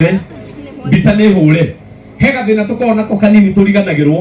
Mbica nĩ hũre. He gathĩna tũkoragwo nako kanini tũriganagĩrwo.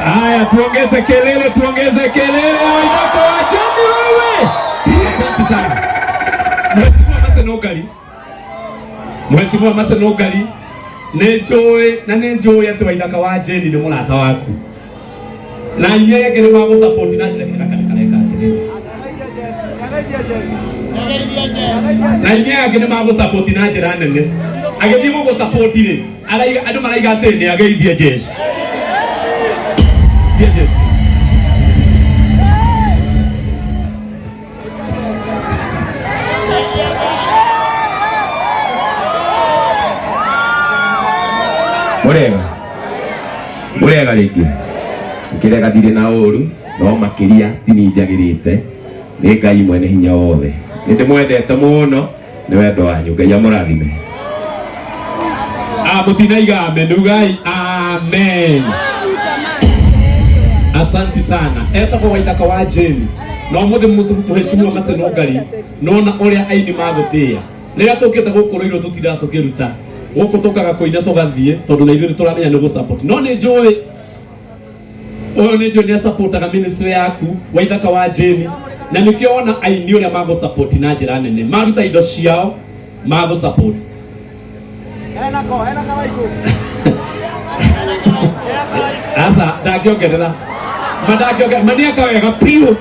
Haya, tuongeze kelele, tuongeze kelele. Waitako wacheni wewe. Asante sana. Mheshimiwa Mase Nũngari, Mheshimiwa Mase Nũngari, nĩ njũĩ na nĩ njũĩ atĩ Waithaka wa Jane nĩ mũrata waku na inyuĩ angĩ nĩ magũ-support na njĩra kĩrĩa kareka atĩrĩrĩ na inyuĩ angĩ nĩ magũ-support na njĩra nene agĩthiĩ gũgũ-support rĩ araiga andũ maraiga atĩ nĩ ageithie jeshi. Thie jeshi. Murega murega ringi ngirega ndirĩ na ũru no makĩria tini njagĩrĩte nĩ Ngai mwene hinya wothe nĩ ndĩmwendete mũno nĩ wendo wanyu. Ngai amũrathime. Ah, mutinaiga amen ugai amen. Asante sana. Etagwo Waithaka wa Jane na ũmũthĩ mũheshimiwa Mase Nũngari nona ũrĩa aini magũtĩĩa rĩrĩa tũkĩte gũkũ rũirũ tũtindaga tũkĩruta gũkũ tũkaga kũina tũgathiĩ tondũ na ithuĩ nĩ tũramenya nĩ gũ-support no nĩ njũĩ ũyũ nĩ njũĩ nĩ asupportaga ministry yaku Waithaka wa Jane na nĩkĩo wona aini ũrĩa magũ-support na njĩra nene maruta indo ciao magũ-support. Asa ndangĩongerera ma ndangĩongerera ma nĩeka wega piũ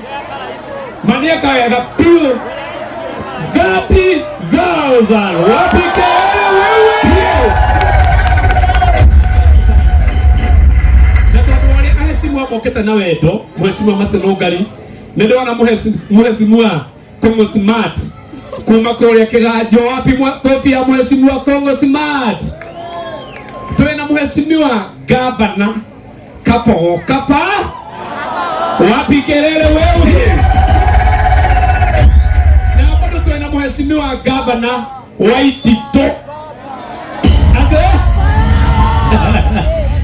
ma nĩeka wega piũ 30,000 wapi kelele wewe na tondũ wa ũrĩa aheshimiwa mokĩte na wendo mheshimiwa Mase Nũngari nĩ ndĩrona mheshimiwa Kongo Smart kuma kũrĩa kĩganjo wapi kofi ya mheshimiwa Kongo Smart twĩna mheshimiwa gavana Kabogo Kaba wapi kelele wewe na bado twĩna mheshimiwa gavana Waititũ ate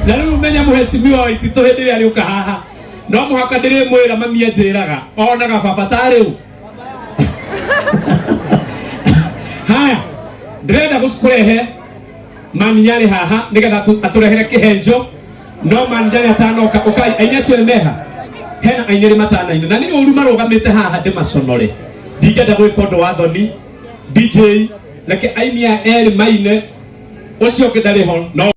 na rĩu menya mheshimiwa Waititũ hĩndĩ ĩrĩa arĩũka haha no mũhaka ndĩrĩmwĩra mami anjĩraga onaga baba ta rĩu. Haya, Ndĩrenda gũkũrehe Maninyarĩ haha nĩgetha atũrehere kĩhenjo, no Maninyarĩ atanoka ũkai aini acio meha hena aini arĩa matanaina na nĩ ũru marũgamĩte haha ndĩmaconore. Ndingĩenda gwĩka ũndũ wa thoni. DJ, reke aini aya erĩ maine, ũcio ũngĩ ndarĩ ho no.